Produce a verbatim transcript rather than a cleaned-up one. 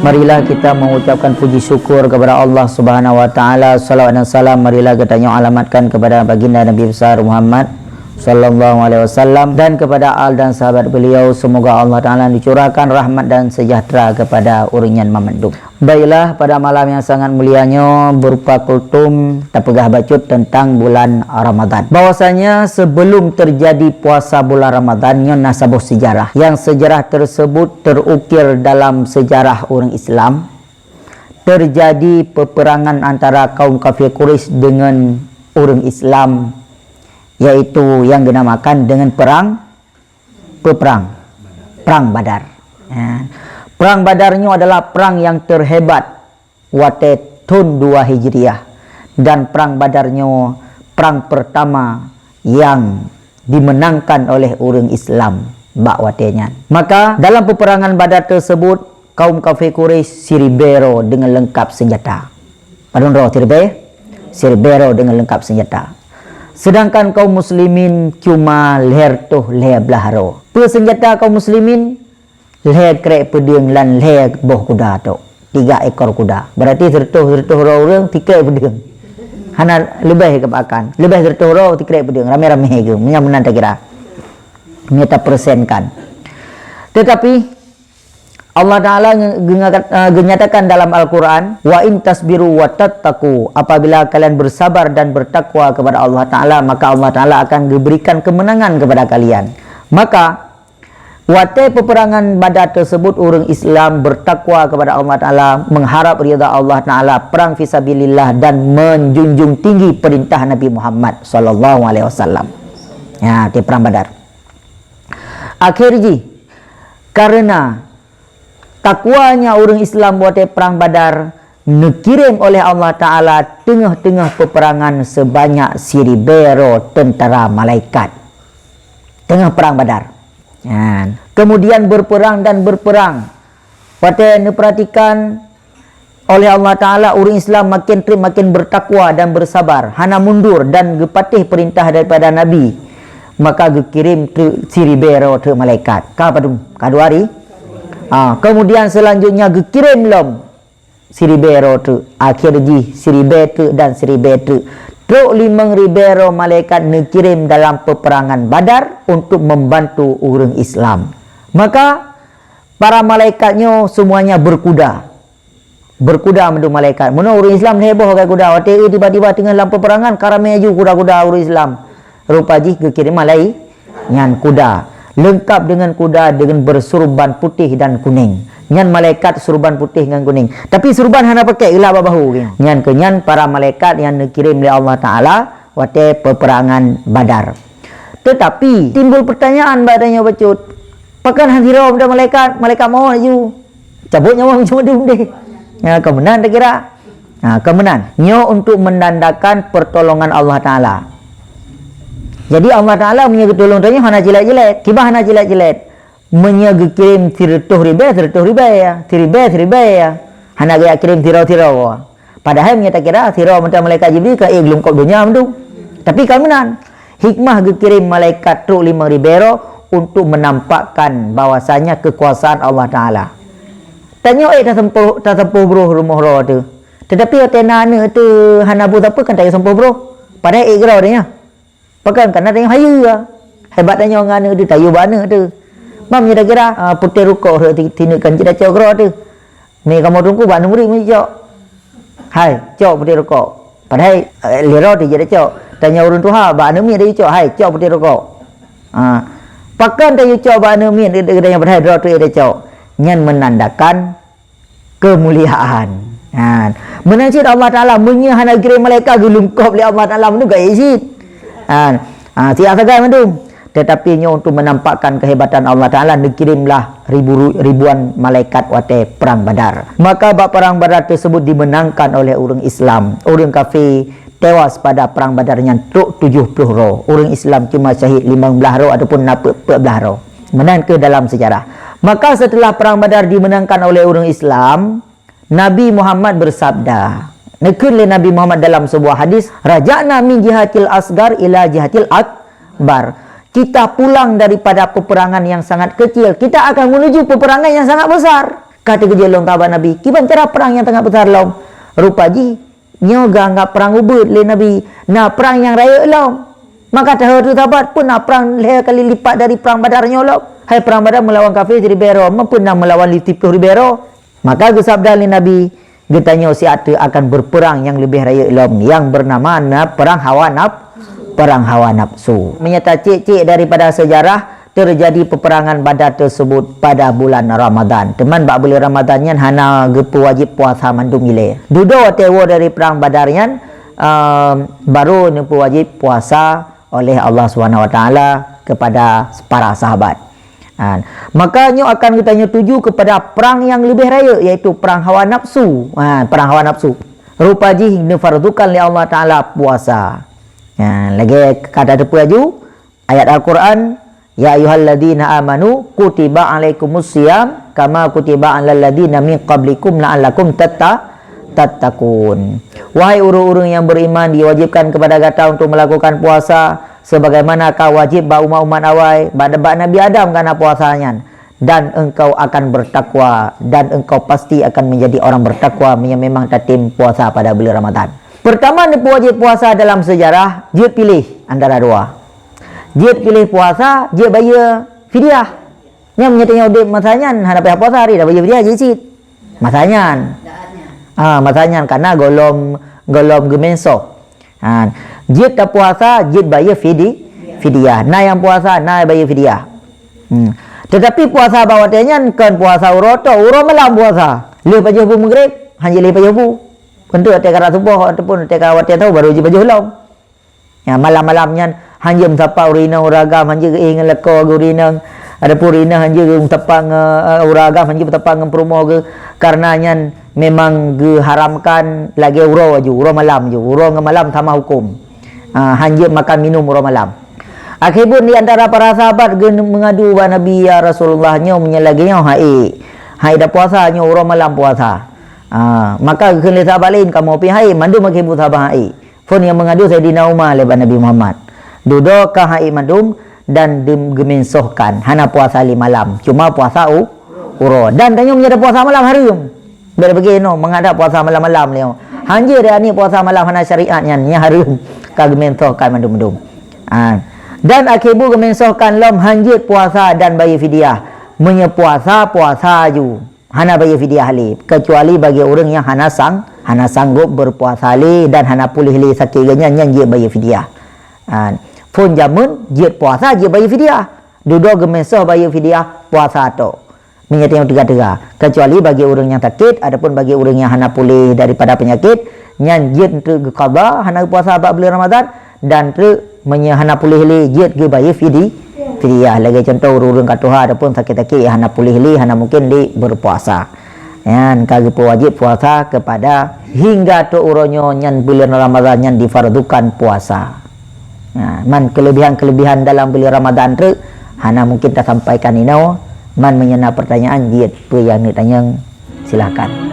Marilah kita mengucapkan puji syukur kepada Allah Subhanahu wa Taala. Salawat dan salam marilah geutanyoe alamatkan kepada Baginda Nabi Besar Muhammad sallallahu alaihi wasallam dan kepada al dan sahabat beliau. Semoga Allah Taala dicurahkan rahmat dan sejahtera kepada ureuëng nyan mandum. Baiklah, pada malam yang sangat mulia nyoe, berupa kultum tapeugah bacut tentang bulan Ramadan. Bahwasanya sebelum terjadi puasa bulan Ramadan nyoe na saboh sejarah. Yang sejarah tersebut terukir dalam sejarah ureuëng Islam. Terjadi peperangan antara kaum kafir Quraisy dengan ureuëng Islam, yaitu yang dinamakan dengan perang peperang, Perang Badar. Ya. Perang Badar nyoe adalah perang yang terhebat watée thon dua Hijriah. Dan Perang Badar nyoe perang pertama yang dimenangkan oleh ureuëng Islam bak watée nyan. Maka, dalam peperangan Badar tersebut, kaum kafir Quraisy siribée droe dengan lengkap senjata. Padum droe siribée? Siribée droe dengan lengkap senjata. Sedangkan kaum muslimin cuma lhèe reutôh lhèe blaih droe. Peue senjata kaum muslimin? Lhèe krek peudeueng dan lhèe boh kuda tok. Tiga ekor kuda. Berarti sireutoh, sireutoh droe ureuëng, tikrek peudeueng. Hana leubeh keubakan. Leubeh sireutoh droe, tikrek peudeueng. Ramé-ramé ke. Meunyo meunan takira. Meunyo tapersenkan. Tetapi, Allah Ta'ala nge-, geunyatakan dalam Al-Quran, "Wa in tasbiru wa tattaqu." Apabila kalian bersabar dan bertakwa kepada Allah Ta'ala, maka Allah Ta'ala akan diberikan kemenangan kepada kalian. Maka, watée peperangan Badar tersebut, ureuëng Islam bertakwa kepada Allah Ta'ala, mengharap ridha Allah Ta'ala, perang fisabilillah, dan menjunjung tinggi perintah Nabi Muhammad sallallahu alaihi wasallam. Ya, di perang Badar. Akhir jih, karena takwanya ureuëng Islam watée perang Badar, neukirém oleh Allah Ta'ala teungoh-teungoh peperangan sebanyak siribée droe teuntara malaikat. Teungoh perang Badar. Nyan. Kemudian berperang dan berperang. Watée neupeuratikan oleh Allah Ta'ala, ureuëng Islam makin treb makin bertakwa dan bersabar, hana mundur dan geupatéh peurintah daripada Nabi. Maka geukirém treuk siribée droe treuk malaikat. Ka padum? Ka dua hari? Ha, kemudian selanjutnya geukirém lom siribée droe treuk. Akhir jih siribée treuk dan siribée treuk. Trok limong ribée droe malaikat neukirém dalam peperangan Badar untuk membantu ureuëng Islam. Maka, para malaikat nyoe semuanya berkuda. Berkuda mandum malaikat. Meunoe ureuëng Islam heboh pakai kuda. Watée tiba-tiba teungoh lam peperangan, ka ramé aju kuda-kuda ureuëng Islam. Rupa jih geukirém malai-, nyan kuda. Lengkap dengan kuda dengan bersurban putih dan kuning. Nyan malaikat surban putih ngon kuning. Tapi surban hana pakai, ilah bak bahu. Nyan keuh nyan para malaikat nyang neukirém lé Allah Ta'ala watée peperangan Badar. Tetapi, timbul pertanyaan bak tanyoe bacut. Pakon han sidroe malaikat, malaikat mawöt laju? Cabot nyawa macam tu deh. Ya, ka meunan takira. Ha, ka meunan. Nyoe untuk menandakan pertolongan Allah Ta'ala. Jadi, Allah Ta'ala meunyoe geutulông tanyoe hana cilet-cilet. Kiban hana cilet-cilet. Meunyoe geukirém sireutoh ribée, sireutoh ribée ya. Siribée, siribée ya. Hana geukirém sidroe-sidroe. Padahai meunyoe takira, sidroe mantong malaikat Jibril ka ék geulungkop donya mandum. Tapi ka meunan. Hikmah geukirém malaikat trok limong ribée droe untuk menampakkan bahwasanya kekuasaan Allah Ta'ala. Tanyoe ék tasampôh, tasampôh broh rumoh droe teuh. Tetapi watée na aneuëk teuh hana bu sapeue kan tayue sampôh broh. Padahai ék keudroe teuh nyan. Pakon, karena tanyoe hayeue. Hebat tanyoe ngon aneuëk teuh, tayue bak aneuëk teuh. Mam nyoe takira, ah, putéh rukok rhot ti-, tineuk kan cit tacok keudroe teuh. Ni kamoe teungku bak aneuëk murit meucok. Hai, cok putéh rukok. Padahai, eh, lhèe droe teuh jeuet tacok. Tanyoe ureuëng tuha, bak aneuëk miet tayue cok, "Hai, cok putéh rukok." Ha. Pakon tayue cok bak aneuëk miet, geutanyoe padahai droe teuh ék tacok. Nyan menandakan kemuliaan. Ha. Meunan cit Allah Ta'ala, meunyoe hana geukirém malaikat geulungkop lé Allah Ta'ala mandum ka ék cit. Ha. Ha, siat sagai mandum. Tetapi nyoe untuk menampakkan kehebatan Allah Ta'ala, neukirémlah ribu-, ribuan malaikat watée perang Badar. Maka bak perang Badar tersebut dimenangkan oleh ureuëng Islam. Ureuëng kafé tewas pada perang Badar nyan trok tujoh ploh droe. Ureuëng Islam cuma syahid limong blaih droe ataupun na peuet, peuet blaih droe. Meunan keuh dalam sejarah. Maka setelah perang Badar dimenangkan oleh ureuëng Islam, Nabi Muhammad bersabda, neukheun lé Nabi Muhammad dalam sebuah hadis, "Raja'na min jihatil asgar ila jihatil akbar." Kita pulang daripada peperangan yang sangat kecil, kita akan menuju peperangan yang sangat besar. Ka teukeujot lom sahabat Nabi, "Kiban cara prang nyang sangat besar lom?" Rupa jih nyoe geuanggap prang ubeut lé Nabi, na prang nyang rayeuk lom. Maka teuheu sahabat pun na prang lhée kali lipat dari prang Badar nyoe lom. Hai prang Badar meulawan kafé siribée droe, meupeu na meulawan lhée ploh ribée droe. Maka geusabda lé Nabi, "Geutanyoe siat teuk akan berperang nyang leubeh rayeuk lom, nyang bernama na perang hawa naf-, perang hawa nafsu." Meunyoe tacék-cék daripada sejarah, terjadi peperangan Badar tersebut pada bulan Ramadan. Teuma bak bulan Ramadan nyan hana geupeuwajéb puasa mandum ilée. Dudoe watée woe dari perang Badar nyan, ehm, baru neupeuwajéb puasa oleh Allah Subhanahu Wa Taala kepada para sahabat. Ha, maka nyoe akan geutanyoe tuju kepada perang yang lebih raya, iaitu perang hawa nafsu. Ha, perang hawa nafsu. Rupa jih neufardukan lé Allah Taala puasa. Ha, lagée ka tateupeue aju ayat Al-Quran, "Ya ayyuhalladzina amanu kutiba alaikumus siyam kama kutiba alal ladzina min qablikum la'allakum tatta-, tattaqun." Wahai ureuëng-ureuëng yang beriman, diwajibkan kepada gata untuk melakukan puasa sebagaimana ka wajib bak umat-umat awai, bak, bak Nabi Adam ka na puasa nyan, dan engkau akan bertakwa, dan engkau pasti akan menjadi orang bertakwa meunyoe memang tatem puasa pada bulan Ramadan. Pertama, neupeuwajéb puasa dalam sejarah, jeuet piléh antara dua. Jeuet piléh puasa, jeuet bayeue fidyah. Nyan meunyoe tanyoe udeb masa nyan hana payah puasa, hari dah bayeue fidyah jeuet cit. Masa nyan. Ah, masa nyan karena golom, golom geumensoh. Ha, jeuet tapuasa, jeuet bayeue fidi-, fidyah. Na nyang puasa, na bayeue fidyah. Hmm. Tetapi puasa bak watée nyan kon puasa uroe tok, uroe malam puasa. Lheueh pajoh bu Maghrib, hanjeuet lheueh pajoh bu. Untuk watée ka rot suboh ataupun watée ka watée tao baru jipajoh lom. Ya, malam-malam nyan hanjeuet meusapat ureuëng inong ureuëng agam, hanjeuet geuéh ngon lakoe geuh ureuëng inong. Adapun ureuëng inong hanjeuet geuh meusapat ngon, eh, ureuëng agam, hanjeuet meusapat ngon peurumoh geuh. Karena nyan memang geuharamkan lagée uroe aju, uroe malam aju. Uroe ngon malam sama huköm. Ah, hanjeuet makan minum uroe malam. Akhé buet di antara para sahabat geuh meungadu bak Nabi, "Ya Rasulullah, nyoe meunyoe lagée nyoe haék. Haék tapuasa nyoe uroe malam puasa." Ah, maka geukheun lé sahabat laén, "Kamoe pih haék, mandum akhé buet sahabat haék." Phon nyang meungadu Saidina Umar lé bak Nabi Muhammad. Dudoe ka haék mandum dan dem-, geumensohkan, hana puasa lé malam, cuma puasa u-, uroe. Dan tanyoe meunyoe tapuasa malam hareuem. Beda bagaih nyoe, mangat dak puasa malam-malam lé nyoe. Hanjeuet dak ni puasa malam hana syariat nyan, nyan hareuem ka geumensohkan mandum-mandum. Ha. Dan akhé bu geumensohkan lom hanjeuet puasa dan bayeue fidyah. Meunyoe puasa, puasa aju. Hana bayeue fidyah lé, kecuali bagi ureuëng nyang hana sang-, hana sanggup berpuasa lé dan hana puléh lé sakét geuh nyan, nyan jeuet bayeue fidyah. Ha. Phon jameun jeuet puasa, jeuet bayeue fidyah. Dudoe geumensoh bayeue fidyah, puasa tok. Meunyoe tanyoe teuga-teuga, kecuali bagi ureuëng nyang sakét ataupun bagi ureuëng nyang hana puléh daripada peunyakét, nyan jeuet untuk geuqadha hana puasa bak bulan Ramadan, dan treuk meunyoe hana puléh lé jeuet geubayeue fidi-, fidyah. Lagée contoh ureuëng-ureuëng ka tuha ataupun sakét-sakét nyang hana puléh lé, hana mungkin lé berpuasa. Nyan ka geupeuwajéb puasa kepada hingga trok uroe nyoe nyan bulan Ramadan nyan difardukan puasa. Nah, man kelebihan-kelebihan dalam bulan Ramadan treuk hana mungkin tasampaikan inoe, man meunyoe na pertanyaan jeuet peue nyang neuk tanyong, silakan.